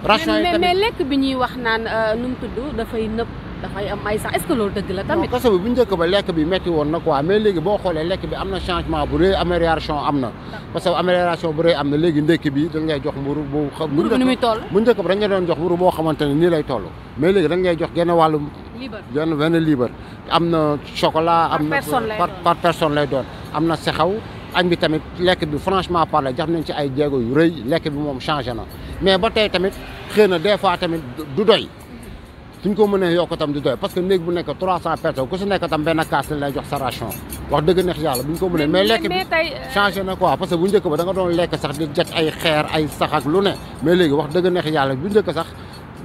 ration yi tamit mais lekk bi ñuy wax naan nu mu tudd dafay nëb dafay am ay sax est-ce que loolu dëgg la tamit. kaso bi bu njëkk ba lekk bi métti woon na quoi mais léegi boo xoolee lekk bi am na changement bu rëy amélioration am na parce que amélioration bu rëy am na léegi ndekki bi dañ lay jox mburu bu mburu bi nu muy toll bu njëkk ba dañ la doon jox mburu boo xamante ne nii lay toll mais léegi dañ lay jox genn wàllu benn libre am na chocolat am na par personne lay doon am na sexaw añ bi tamit lekk bi franchement parler jax nañ ci ay jéego yu rëy lekk bi moom changé na mais ba tey tamit xëy na des fois tamit du doy suñ ko mënee yokk tam du doy parce que néeg bu nekk 300 personnes ku si nekk tam benn kaas lañ lay jox sa ration wax dëgg neex yàlla buñ ko mënee mais lekk bi changé na quoi parce que bu njëkk ba da nga doon lekk sax di jet ay xeer ay sax ak lu ne mais léegi wax dëgg neex yàlla bu njëkk sax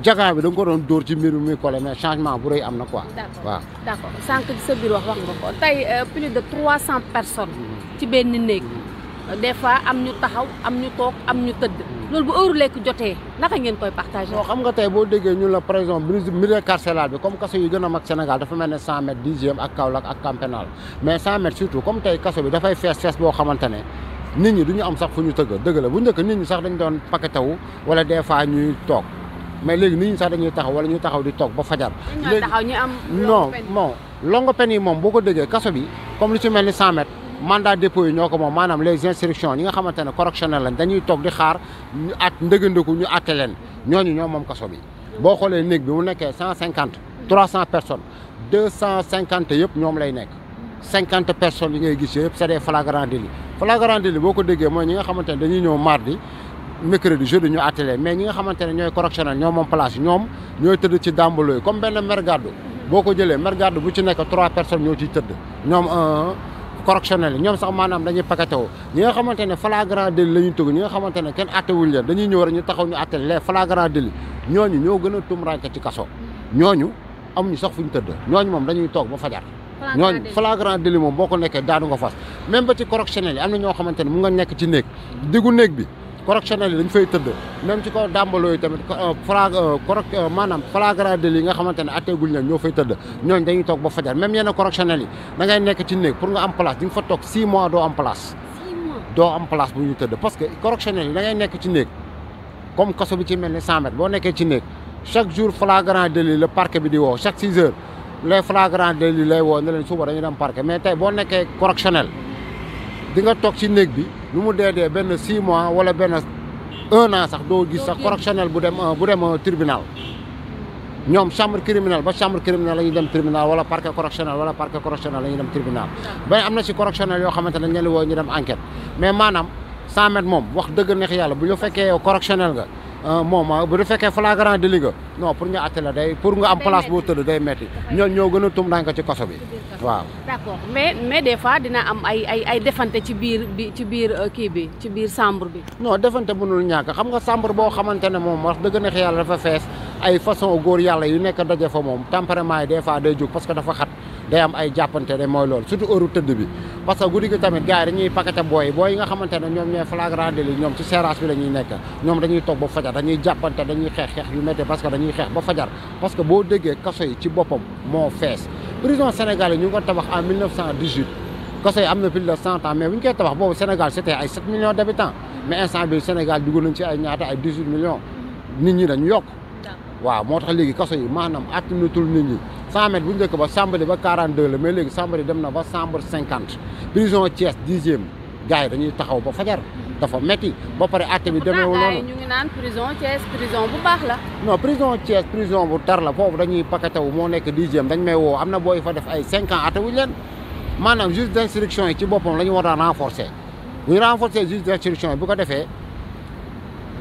jagaan bi da nga ko doon dóor ci mbir mi muy collé mais changement bu rëy am na quoi. waaw d'accord sànq ci sa biir wax nga ko tey plus de 300 personnes ci benn néeg des fois am ñu taxaw am ñu toog am ñu tëdd loolu bu heure lekk jotee naka ngeen koy partagé. non xam nga tey boo déggee ñun la par exemple milieu carcéral bi comme kaso yi gën a mag Sénégal dafa mel ne 100 mètres 10e ak Kaolack ak Camp Pénal mais 100 mètres surtout comme tey kaso bi dafay fees boo xamante ne nit ñi du ñu am sax fu ñu tëgg dëgg la bu njëkk nit ñi sax dañ doon paquetawu wala des fois ñuy toog mais léegi nit ñi sax dañuy taxaw wala ñuy taxaw di toog ba fajar. léegi taxaw ñu am non longue peine yi moom boo ko déggee kaso bi comme lu ci mel ni 100 mètres mandat dépôt yi ñoo ko moom maanaam les instructions ñi nga xamante ne correctionnel lañ dañuy toog di xaar ñu ndëgëndiku ñu àtte leen ñooñu ñoo moom kaso bi boo xoolee néeg bi mu nekkee 150 300 personnes 250 yëpp ñoom lay nekk 50 personnes yi ngay gis yëpp c'est des flagrants délits flagrant délit boo ko déggee mooy ñi nga xamante ne dañuy ñëw mardi mercredi jeudi ñu àtte leen mais ñi nga xamante ne ñooy correctionnel ñoom moom place ñoom ñooy tëdd ci dàmbaloo yi comme benn mergaddu boo ko jëlee mergaddu bu ci nekk 3 personnes ñoo ciy tëdd ñoom correctionnel yi ñoom sax maanaam dañuy paqueté woo ñi nga xamante ne flagrant délit la ñuy tëgg ñi nga xamante ne kenn attewuñ leen dañuy ñëw rek ñu taxaw ñu atte les flagrant délit ñooñu ñoo gën a tumranke ci kaso ñooñu amuñu sax fu ñu tëdd ñooñu moom dañuy toog ba fajar ñooñu flagrant délit moom boo ko nekkee daanu nga fas même ba ci correctionnel yi am na ñoo xamante ne mu nga nekk ci néeg diggu néeg bi correctionnel yi dañ fay tëdd même ci kaw dàmbaloo yi tamit maanaam flagrant délit yi nga xamante ne atteeguñ leen ñoo fay tëdd ñooñu dañuy toog ba fajar même yenn correctionnel yi da ngay nekk ci néeg pour nga am place di nga fa toog 6 mois doo am place doo am place bu ñu tëdd parce que correctionnel yi da ngay nekk ci néeg comme kaso bi ci mel ni 100 mètres boo nekkee ci néeg chaque jour flagrant délit le parquet bi di woo chaque 6 heures les flagrant délit lay woo ne leen suba dañuy dem parquet mais tey boo nekkee correctionnel di nga toog ci néeg bi lu mu dee benn 6 mois wala benn 1 an sax doo gis sax correctionnel bu dem tribunal ñoom chambre criminelle ba chambre criminelle la ñuy dem tribunal wala parquet correctionnel wala parquet correctionnel la ñuy dem tribunal ba am na si correctionnel yoo xamante ne dañ leen woo ñu dem enquête mais maanaam 100 mètres moom wax dëgg neex yàlla bu ñu fekkee yow correctionnel nga moom bu fekkee flagrant délit nga non pour ñu àtte la day pour nga am place boo tëdd day metti ñoo gën a tum daanaka ci kaso bi waaw. d'accord mais des fois dina am ay defante ci biir kii bi ci biir chambre bi. non defante mënul ñàkk xam nga chambre boo xamante ne moom wax dëgg neex yàlla dafa fees ay façon góor yàlla yu nekk daje fa moom tempérament yi des fois day jóg parce que dafa xat day am ay jàppante de mooy loolu surtout heure tëdd bi parce que guddi gi tamit gars yi dañuy paqueté booy yi nga xamante ne ñoom ñooy flagrant délit ñoom ci serrage bi la ñuy nekk ñoom dañuy toog ba fajar dañuy jàppante dañuy xeex yu métti parce que dañuy xeex ba fajar parce que boo déggee kaso yi ci boppam moo fees prison Sénégal yi ñu ngi ko tabax en 1918 kaso yi am na plus de 100 ans mais bu ñu koy tabax boobu Sénégal c'était ay 7 millions d'habitants mais instant bi Sénégal dugg nañ ci ay ñaata ay 18 millions nit ñi dañu yokk waaw moo tax léegi kaso yi maanaam attanatul nit ñi 100 mètres bu njëkk ba Sambali ba 42 la mais léegi Sambali dem na ba chambre 50 prison Thiès 10e gars yi dañuy taxaw ba fajar dafa metti ba pare àtte bi demeewul noonu ñu ngi naan prison Thiès prison bu baax la. non prison Thiès prison bu tar la foofu dañuy paquetewu moo nekk 10e dañ may woo am na booy fa def ay 5 ans àtte wuñ leen maanaam juge d'instruction yi ci boppam la ñu war a renforcer bu ñu renforcer juge d'instruction yi bu ko defee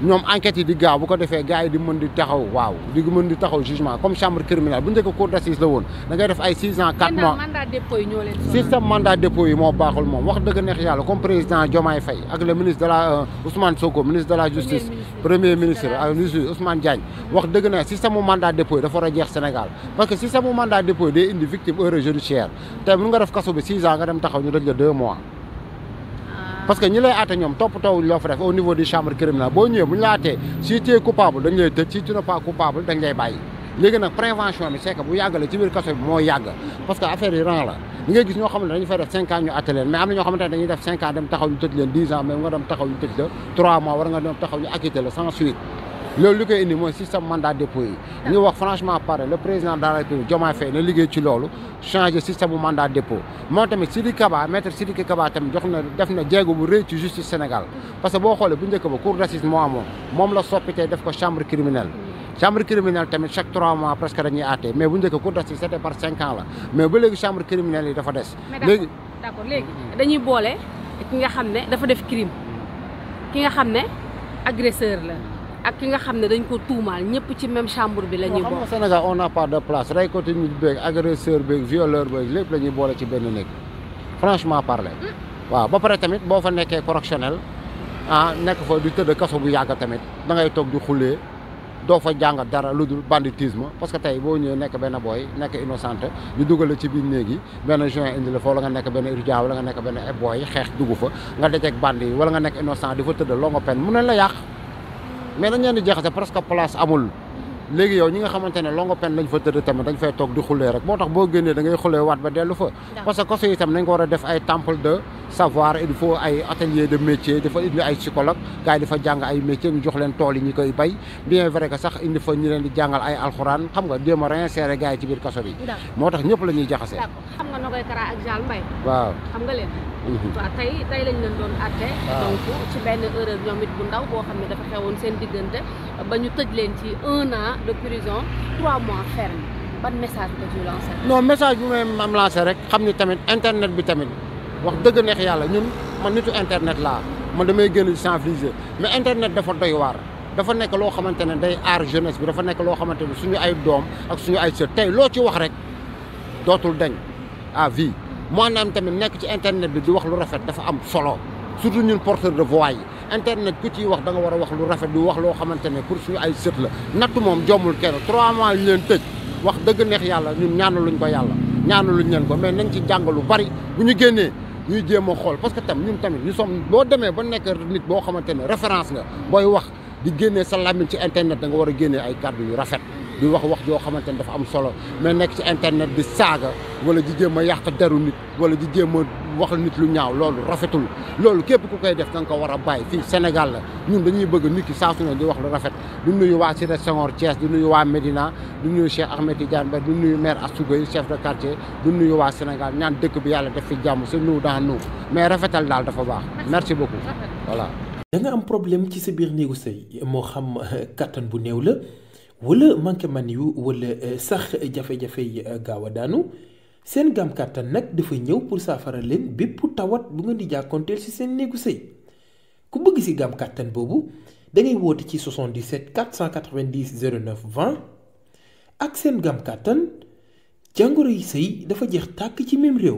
ñoom enquête yi di gaaw bu ko defee gars yi di mën di taxaw waaw di mën di taxaw jugement comme chambre criminelle bu njëkk cour d'assises la woon da ngay def ay 6 ans 4 mois mandat dépôt yi ñoo leen système mandat dépôt yi moo baaxul moom wax dëgg neex yàlla comme président Diomaye Faye ak le ministre de la Ousmane Sonko ministre de la justice premier ministre ak ministre Ousmane Diagne wax dëgg ne système mu mandat dépôt yi dafa war a jeex Sénégal parce que système mu mandat dépôt yi day indi victime erreur judiciaire tey mun nga def kaso bi 6 ans nga dem taxaw ñu dëj la 2 mois parce que ñi lay àtte ñoom toppatoo loo fa def au niveau du chambre criminelle boo ñëwee bu ñu la àttee si tu es coupable dañ lay tëj si tu n'es pas coupable dañ lay bàyyi léegi nag prévention bi c'est que bu yàggale ci biir kaso bi moo yàgg parce que affaire yi rang la li ngay gis ñoo xam ne dañu fay def 5 ans ñu àtte leen mais am na ñoo xamante ne dañuy def 5 ans dem taxaw ñu tëj leen 10 ans mais nga dem taxaw ñu tëj la 3 mois war nga dem taxaw ñu acquitté la sans suite loolu li koy indi mooy système mandat dépôt yi ñu wax franchement parler le président de la République Diomaye Faye na liggéey ci loolu changer système bu mandat dépôt moo tamit Sidiki Kaba maître Sidiki Kaba tamit def na jéego bu rëy ci justice Sénégal parce que boo xoolee bu njëkk ba cour d'assises moo amoon moom la soppitee def ko chambre criminelle chambre criminelle tamit chaque 3 mois presque dañuy àtte mais bu njëkk cour d'assises c'était par 5 ans la mais ba léegi chambre criminelle yi dafa des léegi d'accord léegi dañuy boole ki nga xam ne dafa def crime ki nga xam ne agresseur la ak ki nga xam ne dañ ko tuumaal ñëpp ci même chambre bi la ñuy boole. xam nga Sénégal on n'a pas de place rey ko nit beeg agresseur beeg violeur beeg lépp la ñuy boole ci benn néeg franchement parler waaw ba pare tamit boo fa nekkee correctionnel nekk fa di tëdd kaso bu yàgg tamit da ngay toog di xulee doo fa jàng dara lu dul banditisme parce que tey boo ñëwee nekk benn booy nekk innocente ñu dugal ci biir néeg yi benn juin indi la fa wala nga nekk benn étudiant wala nga nekk benn booy xeex dugg fa nga dajeeg bandi yi wala nga nekk innocent di fa tëdd longue peine mu ne la yàq mais dañ leen di jeexase presque place amul léegi yow ñi nga xamante ne longue peine lañ fa tëdd tamit dañ fay toog di xulee rek moo tax boo génnee da ngay xulee waat ba dellu fa parce que kaso yi itam nañ ko war a def ay temple de savoir il faut ay atelier de métier dafa indi ay psychologue gars yi dafa jàng ay métier ñu jox leen tool yi ñi koy bay bien vrai que sax indi fa ñu leen di jàngal ay alxuraan xam nga déem a réinsérer gars yi ci biir kaso bi moo tax ñëpp la ñuy jaxase xam nga Nogaye Kara ak Jean Mbaye waaw xam nga leen waaw tey lañ leen doon àtte donc ci benn erreur ñoom it bu ndaw boo xam ne dafa xewoon seen diggante ba ñu tëj leen ci 1 an de prison 3 mois ferme ban message nga ciy lancé non message bi may am lancé rek xam ni tamit internet bi tamit wax dëgg neex yàlla ñun man nitu internet laa man damay gën di sensibiliser mais internet dafa doy waar dafa nekk loo xamante ne day aar jeunesse bi dafa nekk loo xamante ne suñu ay doom ak suñu ay sët tey loo ci wax rek dootul dañ à vie maanaam tamit nekk ci internet bi di wax lu rafet dafa am solo surtout ñun porteur de voix yi internet ku ciy wax da nga war a wax lu rafet di wax loo xamante ne pour suñu ay sët la natt moom jommul kenn 3 mois ñu leen tëj wax dëgg neex yàlla ñun ñaanaluñ ko yàlla ñaanaluñ leen ko mais nañ ci jàng lu bari bu ñu génnee ñuy jéem a xool parce que tam ñun tamit ñu sommes boo demee ba nekk nit boo xamante ne référence nga booy wax di génnee sa làmmiñ ci internet da nga war a génnee ay kàddu yu rafet di wax joo xamante ne dafa am solo mais nekk ci internet di saaga wala di jéem a yàq deru nit wala di jéem a wax nit lu ñaaw loolu rafetul loolu képp ku koy def da nga ko war a bàyyi fii Sénégal la ñun dañuy bëgg nit ki saa su ne di wax lu rafet du nuyu waa Cité Senghor Thiès du nuyu waa Médina du nuyu Cheikh Ahmed Tidiane Ba du nuyu maire Astou Gueye chef de quartier du nuyu waa Sénégal ñaan dëkk bi yàlla def fi jàmm c'est nous dans nous mais rafetal daal dafa baax merci beaucoup voilà. da nga am problème ci sa biir néegu sëy moo xam kattan bu néew la wala manqué man yu wala sax jafe-jafe yi gaaw a daanu seen gaam kàttan nag dafa ñëw pour saafara leen bépp tawat bu ngeen di jàkkoonteel ci seen néegu sëy ku bëgg ci gaam kàttan boobu da ngay woote ci 77 490 09 20 ak seen gaam kàttan jàngoro yi sëy dafa jeex tàkk ci même réew.